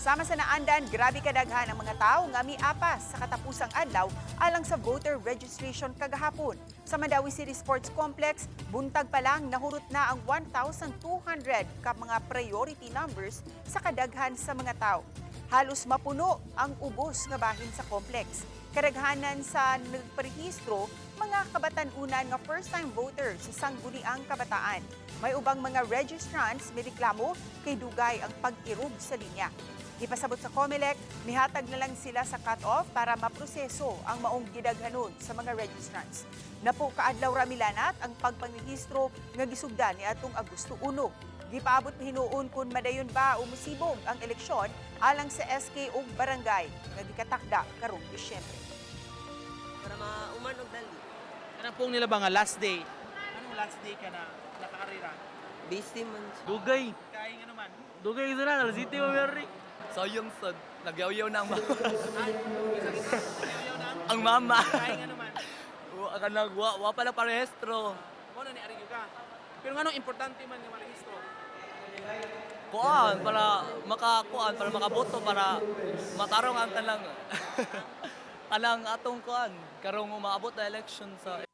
Sama sa naandan, grabe kadaghan ang mga tao nga miapas sa katapusang adlaw alang sa voter registration kagahapon. Sa Mandaue City Sports Complex, buntag pa lang nahurot na ang 1,200 ka mga priority numbers sa kadaghan sa mga tao. Halos mapuno ang ubos nga bahin sa complex. Kadaghanan sa nagparehistro, mga kabatan-unan nga first-time voters sa Sangguniang Kabataan. May ubang mga registrants may reklamo kay dugay ang pag-irog sa linya. Ipasabot sa COMELEC, mihatag na lang sila sa cut-off para maproseso ang maong gidaghanon sa mga registrants. Napo kaadlaw ra milanat ang pagpangrehistro nga gisugdan ni atong Agosto 1. Gipaabot hinuon kung madayon ba o musibog ang eleksyon alang sa SK ug barangay nga gikatakda karong Disyembre. Para mauman og dali. Kanang pong nila ba nga last day? Anong last day ka na nakakarira? Busy man siya. Dugay. Kaya nga naman. Dugay sa na, alas 7 mo meron. Sayang sad, nagyaw-yaw na ang mama. Ayaw na. Ang mama. Kaya nga naman. Wa ka nag wa, wa pala parehestro. Mo na ni Arigyo ka. Pero nganong importante man nga marehistro? Kuan para makakuan para makaboto para matarong ang talang talang atong kuan karong umaabot na election sa